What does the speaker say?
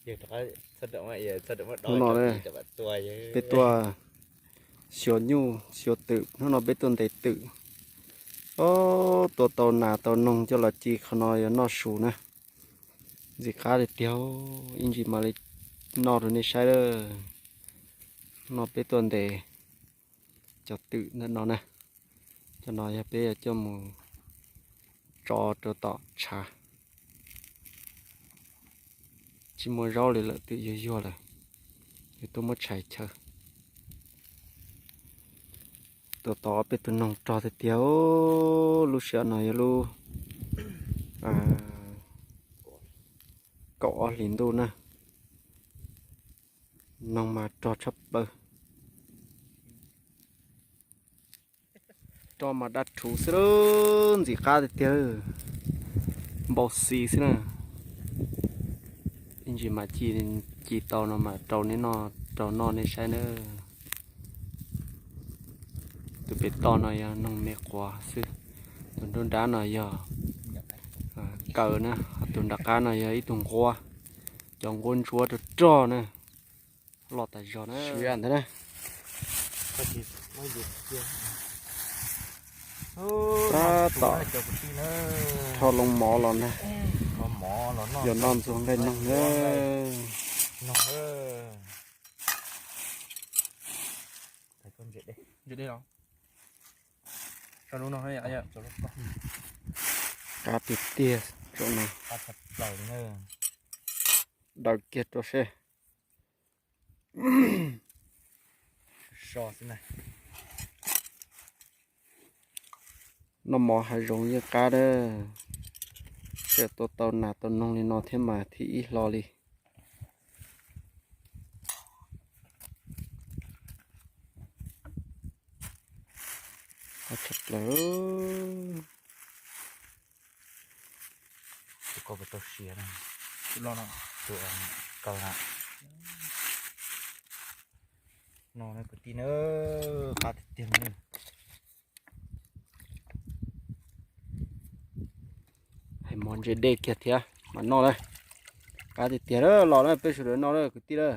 Hnub no peb tuaj xyuas nyuj xyuas twm, hnub no peb tuaj ntes twm. Ob, tua tau nas tau noog coj los ci qhov no yuav noj su na. Ntxim qab tiag tiag, ib ntsis mam li noj rau nej saib lawm. Hnub no peb tuaj ntes cov twm ntawm no na. Cov no yog peb yuav coj mus tso rau tom tshav. Tsis muaj zaub li lawm, twm yuag yuag lawm, yuav tuaj muab tshais chaw. Tua tau ob peb tug noog rog tiag tiag. Lub sij hawm no yog lub kaum ob hlis ntuj na, noog mas rog tshaj plaws. Roj mas daj rhuv xwb, ntxim qab tiag tiag, npau xi xwb na. Ib ntsis mam ci, ci tau no mam rau nej noj, rau noj nej saib na. Tus pem toj no yog noog me quav xwb, tus nruab nrab no yog kaw na, tus nram qab no yog ib tug nquab, cov nquab ntsuab rog rog na. Loj tas zog na. Siav ntag na. Tab tom rho loo mov los na, yog noj ntxuag nqaij noog na. Qab tiag tiag tsoom no. Daws kiag rau seb. Noj mov hav zoov yeej qab dab tsi, tua tau nas tau noog li no thiab mas thib ib hlo li. Tshaj plaws. Tus ko puas tau siav na? Tus kaw na. No kwv tij na, qab tiag tiag li. Hais mov ntse dej kiag thiab mam noj na. Qab tiag tiag los na, peb sawv daws noj na kwv tij na.